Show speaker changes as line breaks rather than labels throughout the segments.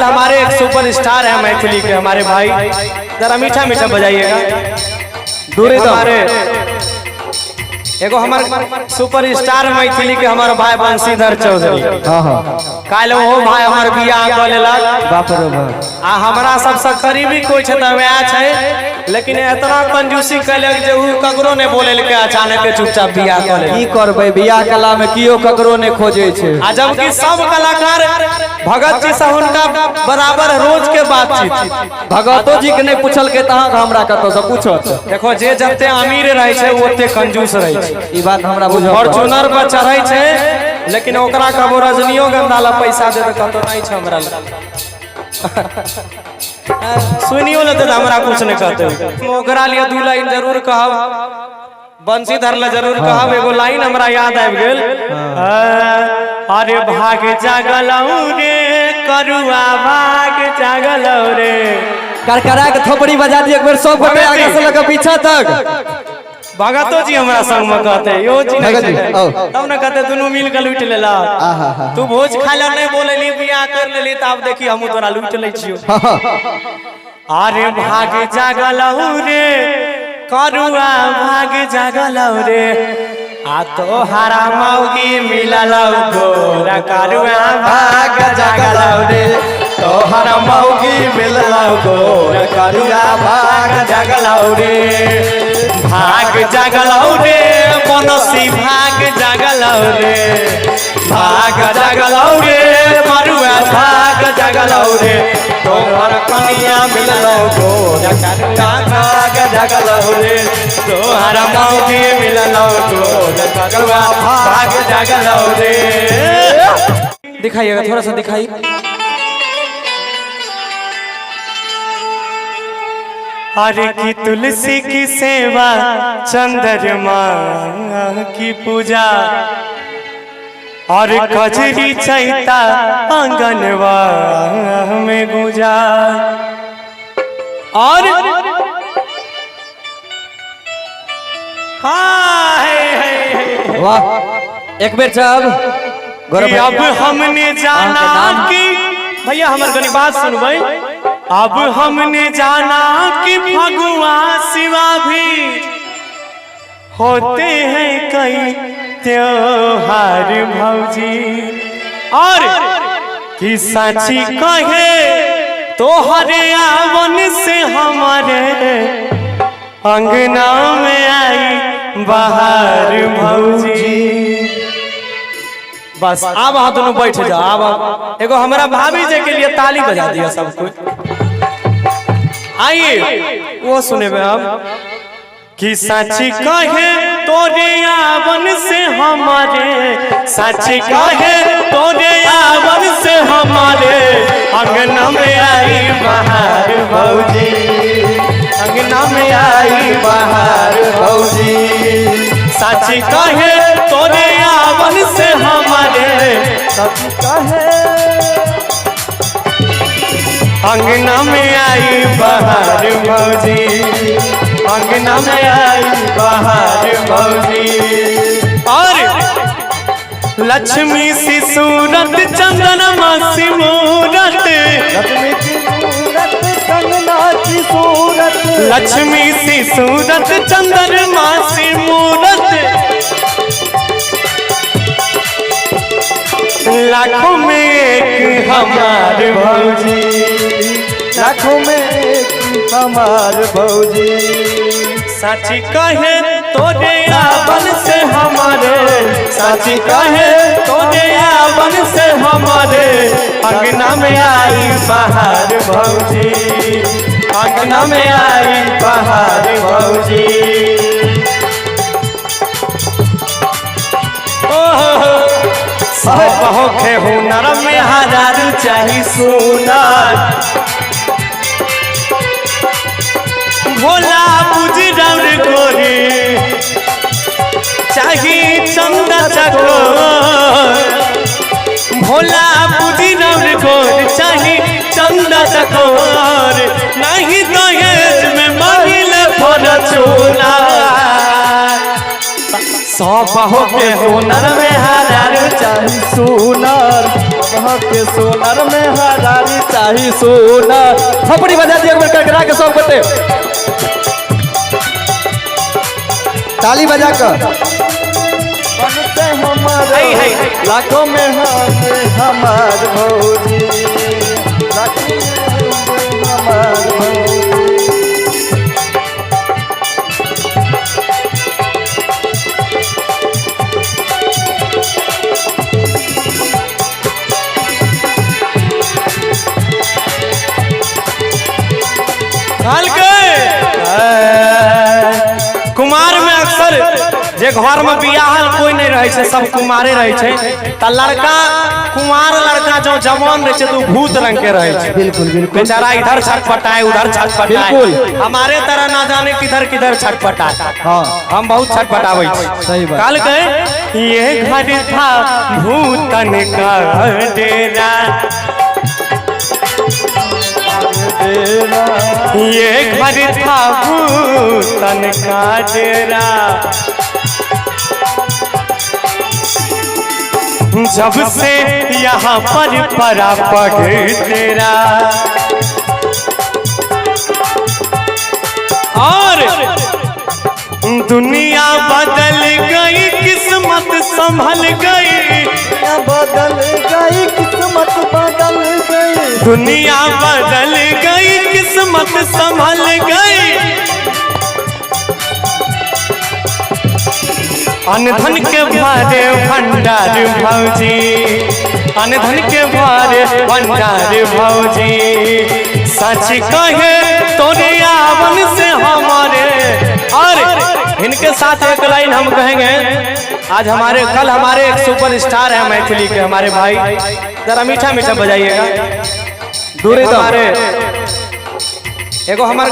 हमारे एक सुपरस्टार है मैथिली के, हमारे भाई, जरा मीठा मीठा बजाइएगा।
दूरी दो।
हमारे एगो हमार सुपरस्टार मैथिली के हमार भाई बंशीधर चौधरी।
हाँ हाँ।
काल्हि ओहो भाई हमार बियाह कऽ लेलक।
बाप रे बाप।
आ हमरा सबसे करीबी कोई छै तऽ वएह छै, लेकिन एतना कंजूसी कैलक जे उ ककरो नहि बोलेलकै, अचानक चुपचाप बियाह कऽ लेलक।
की करबै, बियाह कला में कियो ककरो नहि खोजे छै।
आ जबकि सब कलाकार भगत जी से हुनका बराबर रोज के बातचीत।
भगतो जी के नहि पूछलकै तऽ अहाँके हमरा कतऽ से पूछत?
देखो, जे जते अमीर रहै छै ओते कंजूस रहै छै।
ई बात हमरा बुझल।
फॉर्च्यूनर पर चढ़ै छै, लेकिन ओकरा कबो रजनियोगंधा ला पैसा दे तऽ कहतो नहि छै हमरा लग। सुनियो लेते तऽ हमरा कुछ नहि कहते। ओकरा लिए दू लाइन जरूर कहब, बंशीधर ला जरूर कहब। एगो लाइन हमरा याद आबि गेल। अरे भाग जागलौ रे करुआ, भाग जागलौ रे।
करकरा के थोपड़ी बजा दिए एक बेर सब गोटे, आगे से लऽ पीछा तक।
भगतो जी हमरा संग में कहते, यो जी नहीं
भगत जी,
छै।
आओ।
तब ने कहते दुनू मिल के लूटि लेला।
आहा।
तू भोज खाय ला नहीं बोलेली, बियाह कर लेली, तऽ आब देखी हमहूँ तोरा लूटि लै छियौ। अरे भाग जागलौ रे करुआ, भाग जागलौ रे, आ तोहारा मौगी मिललौ गोरा करुआ, भाग जागलौ रे,
तोहर मौगी मिललौ गोर करुआ, भाग
जागलौ रे, भाग जागलौ रे बनसी, भाग जागलौ रे, भाग जागलौ रे मरुआ, भाग जागलौ रे, तोहर कनिया मिललौ गोर करुआ, भाग जागलौ रे, तोहर मौगी मिललौ गोर करुआ, भाग जागलौ रे। दिखाइएगा, थोड़ा सा दिखाइए। अरे की तुलसी की सेवा, चंद्रमा की पूजा और कजरी चैता आंगनवा में गुजा और हाँ है, है, है।
वाह, एक बेर सब गौरव
कि
भाई।
अब हमने जाना
अहाँके नाम?
कि भैया हमर कनी बात सुनबै। अब हमने जाना कि फगुआ सिवा भी होते हैं कई त्योहार भौजी, और कि साची कहे तोहरे आवन से हमारे अंगना में आई बाहर भौजी। बस आब अहाँ दोनों बैठ जाओ। आब एगो हमारा भाभी जी के लिए ताली बजा दिया सब कुछ। आइए, वो सुनेबे हम कि साची कहे तोरे आवन से हमारे, साची कहे तोरे आवन से हमारे अंगना में आई बहार भौजी, अंगना में आई बहार भौजी। साची कहे तोरे आवन से हमारे,
साची कहे
अंगना में आई बहार भौजी, अंगना में आई बहार भौजी। और लक्ष्मी सी सूरत चंदनमा सी मूरत,
लक्ष्मी की मूरत कंगना की सूरत,
लक्ष्मी सी सूरत चंद्रमा सी मूरत, लाखों में एक हमार भौजी,
लाखों में एक हमार भौजी।
साची कहे तोरे आवन से हमारे, साची कहे तोरे आवन से हमारे अंगना में आई बहार भौजी, अंगना में आई बहार भौजी। ओहो सब होखे हुनर में हजार चाही सुनर, भोला बुझरौर गोरी चाही चंदा चकोर, भोला बुझरौर गोरी चाही चंदा चकोर, नहीं दहेज में मांगिल फॉर्च्यूनर। सब के हुनर में हरारू
चाही सोनार, के सोनार में हरारी चाही सोनार। थपड़ी बजा दिया एक बार करकरा के सब गोटे,
ताली बजा कर।
बनते हमारे
है, है।
लाखों में हमें हमार भौजी, लाखों में हमें हमार भौजी।
कहल के कुमार में अक्सर जे घर में बियाह कोई नहीं रहे छै, सब कुमारे रहे छै, त लड़का कुमार लड़का जो जवान रहे छै तो भूत रंग के रहे छै।
बिल्कुल बिल्कुल।
बेचारा इधर छटपटाए उधर छटपटाए,
बिल्कुल।
हमारे तरह ना जाने किधर किधर छटपटाए।
हाँ
हम बहुत छटपटाबै छी।
सही बात।
कहल के ये घर था भूतन का डेरा, ये घर था भूतन का डेरा, जब से यहाँ पर परा पग तेरा। और दुनिया बदल गई, किस्मत संभल गई,
बदल गई किस्मत बदल गई,
दुनिया बदल गई, किस्मत संभल गई, अनधन के भारे भंडार भौजी, अनधन के भारे भंडार भौजी, सच कहे तोरे आवन से हमारे। और इनके साथ एक लाइन हम कहेंगे, आज हमारे कल हमारे एक सुपर स्टार है मैथिली के, हमारे भाई, जरा मीठा मीठा बजाइएगा।
दूरी दो।
हमारे एगो हमार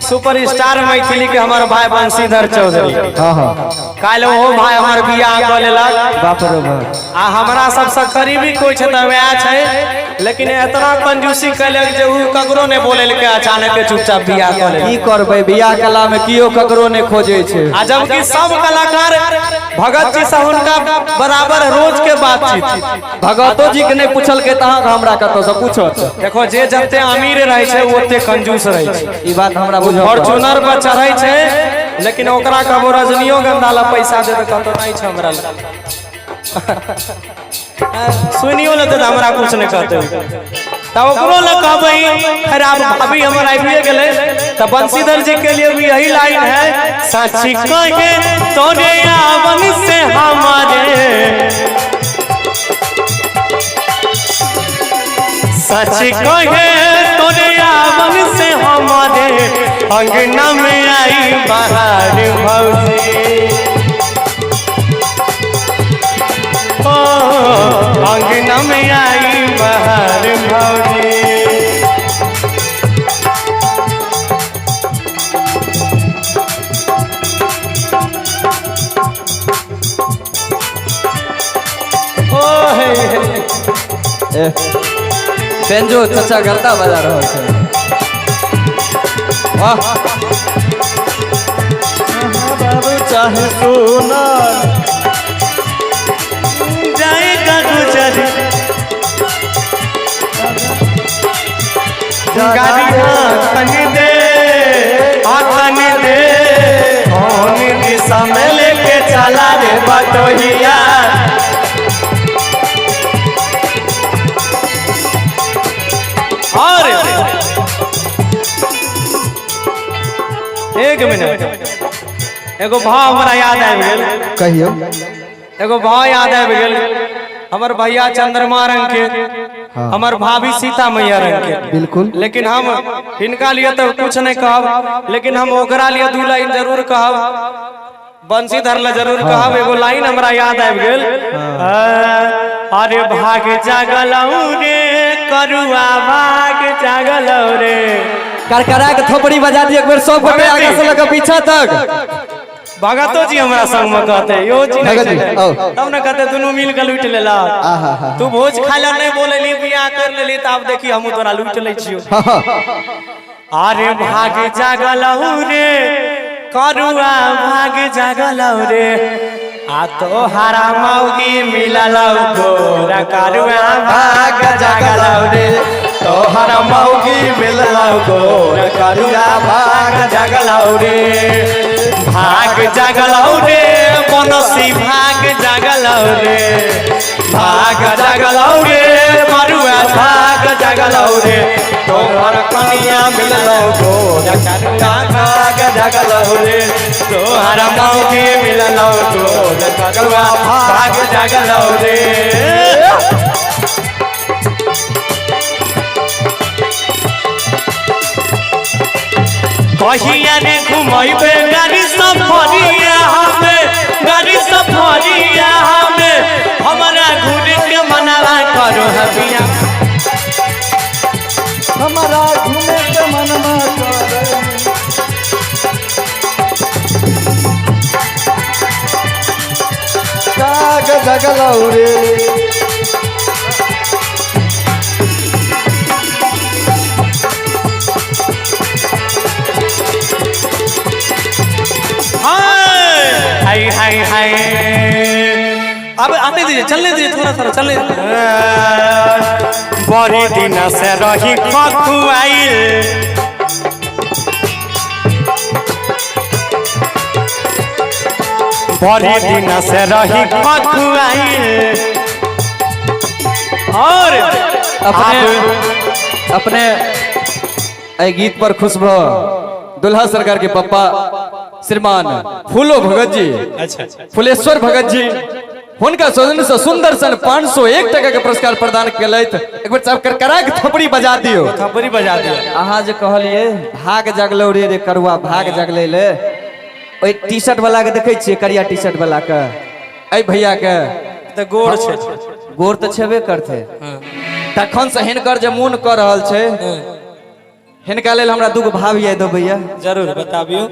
सुपर स्टार मैथिली के हमार भाई बंशीधर चौधरी,
हाँ हाँ।
काल्हि ओहो भाई हमार बियाह कऽ लेलक।
बाप रे बाप।
आ हमरा सबसँ करीबी कोई छै तऽ वएह छै, लेकिन एतना कंजूसी कैलक जे उ ककरो नहि बोलेलकै, अचानक चुपचाप बियाह कऽ लेलक।
की करबै, बियाह कला में कियो ककरो नहि खोजै छै।
आ जबकि सब कलाकार भगत जी से हुनका बराबर रोज के बातचीत।
भगतो जी के नहि पूछलकै तऽ अहाँके हमरा कतऽ से पूछत।
देखो जे जते अमीर रहै छै ओते कंजूस रहै छै,
ई बात हमरा बुझल।
फॉर्च्यूनर पर चढ़ै छै, लेकिन ओकरा कहबो रजनियोगंधा ला पैसा दे तऽ कहतो नहीं छै हमरा लग। सुनियो लेते तऽ हमरा कुछ नहीं कहते, तऽ ओकरो लग कहबै। खैर आब भाभी हमर आबिए गेलै, तऽ बंशीधर जी के लिए भी यही लाइन है, सच कहे तोरे आवन से हमारे, सच कहे तोरे आवन से हमारे, अंगना में आई बहार भौजी, ओ अंगना में आई बहार भौजी। ओ हे हे।
बेंजो चचा गर्दा बजा रहल छै। वाह। बाबू चाहे सोना
जाएगा गुजर गाड़ी आखन दे, आखन दे, कौन दिशा में लेके चला रे बटोहिया। और एक मिनट, एगो भाव हमरा याद आबि गेल।
कहियो।
एगो भाव याद आबि गेल, हमर भैया चंद्रमा रंग के, हमर भाभी सीता मैया रंग के।
बिल्कुल।
लेकिन हम हिनका लिए तो कुछ नहीं कहब, लेकिन हम ओकरा लिए दू लाइन जरूर कहब, बंशीधर ला जरूर कहब। एगो लाइन हमरा याद आबि गेल, अरे भाग जागलौ रे करुआ, भाग जागलौ रे।
करकरा के थोपड़ी बजा दी एक बेर सब गोटे आगे से लगा पीछा तक।
भगतो जी हमरा संग में कहते, यो जी नहीं
भगत जी,
छलै।
आओ।
तब न कहते दुनू मिल के लूटि लेला।
आहा हा।
तू भोज खाय ला नहीं बोलेली, बियाह कर लेली, तऽ आब देखी हमहूँ तोरा लूटि लै छियौ। अरे भाग जागलौ रे करुआ, भाग जागलौ रे, आ तोहरा मौगी मिलल गोरा करुआ
भाग जगलौ रे तोहर मौगी मिललौ गोर करुआ भाग जगलौ रे।
भाग जगलौ रे बनसी भाग जगलौ रे भाग जगलौ रे मरुआ भाग जगलौ रे तोहर कनिया मिललौ गोर करुआ
भाग जगलौ रे
तोहर मौगी मिललौ गोर करुआ भाग जगलौ रे। कहिया रे घुमैबे गाड़ी सफरिया हमें गाड़ी सफरिया हमें हमरा घूरे के मनावा करो हबिया
हमारा घूमे के मनमा करे। भाग जगलौ रे
हाय हाय हाय हाय। अब आने दीजिए, चलने दीजिए, थोड़ा थोड़ा चलने दीजिए। बड़ी दिन से रही खखुआइल बड़ी दिन से रही खखुआइल और
अपने अपने एहि गीत पर खुश भ दुल्हा सरकार के पप्पा श्रीमान फूलो भगत जी,
अच्छा
फुलेश्वर भगत जी, हुनका सौजन्य से सुंदर सन 501 टका के पुरस्कार प्रदान केलथि। एक बेर सब करकरा के थपड़ी बजा दियो।
थपड़ी बजा दियो।
अहाँ जे कहलिए भाग जगलौ रे रे करुआ भाग जगलै ले, ओहि टी शर्ट वाला के देखै छियै, करिया टी शर्ट वाला के,
एहि भैया के
तऽ गोर छै,
गोर तऽ छेबे करतै।
तखन से हिनकर जे मोन कऽ रहल छै, हिनका लेल हमरा दूगो भाव याद अबैया।
जरूर बताबियो।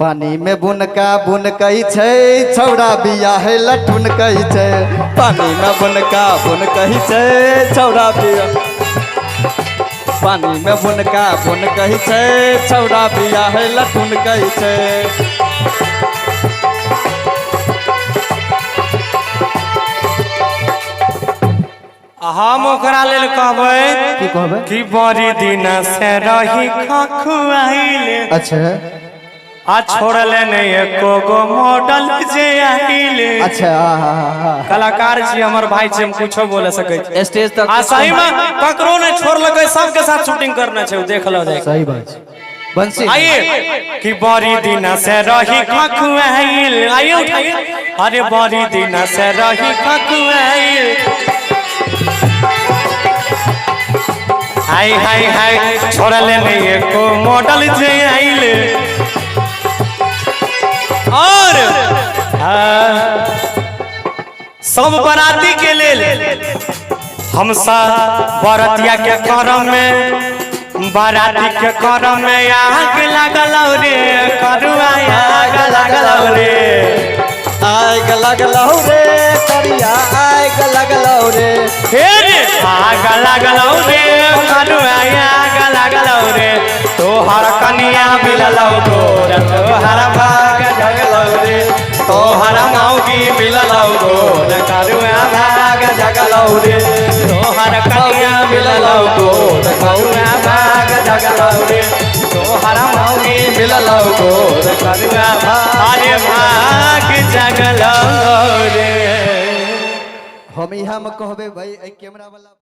पानी में बुनका बुनकै छै छौड़ा बिया है लठुन कहै छै।
पानी में बुनका बुनकै छै छौड़ा बिया, पानी में बुनका बुनकै छै छौड़ा बिया है लठुन कहै छै।
हम ओकरा लेल कहबै
की कहबै?
कि बड़ी दिन से रही खखुआइल,
अच्छा
आ छोड़ले नहीं एको गो मॉडल जे आइल।
अच्छा
कलाकार छी हमर भाई छी, हम कुछो बोले सकै छी।
स्टेज तक
आ सही में ककरो नहीं छोड़लकै, सबके साथ शूटिंग करना छै, देख लो जाए।
सही बात छै। बंसी
आइए कि बड़ी दिन से रही खखुआइल, आइए उठाइए। अरे बड़ी दिन से रही खखुआइल, हाय हाय हाय छोड़ले नहीं एको मॉडल जे आइल। और सब बराती के लेल हम सब बरतिया के करम में, बराती के करम में आग लागल रे करुआ आग लागल रे,
आग लागल रे करिया आग लागल रे,
हे रे आग लागल रे करुआ आग लागल रे, तोहर कनिया मिलल गोर तोहर भाग जगल रे, तोहर मौगी मिलल गोर करुआ भाग जगल रे, तोहर कनिया मिलल गोर करुआ भाग जगल रे, तोहर मौगी मिलल गोर करुआ अरे भाग जगल रे।
हम यहाँ में कहबे भाई, एहि कैमरा वाला।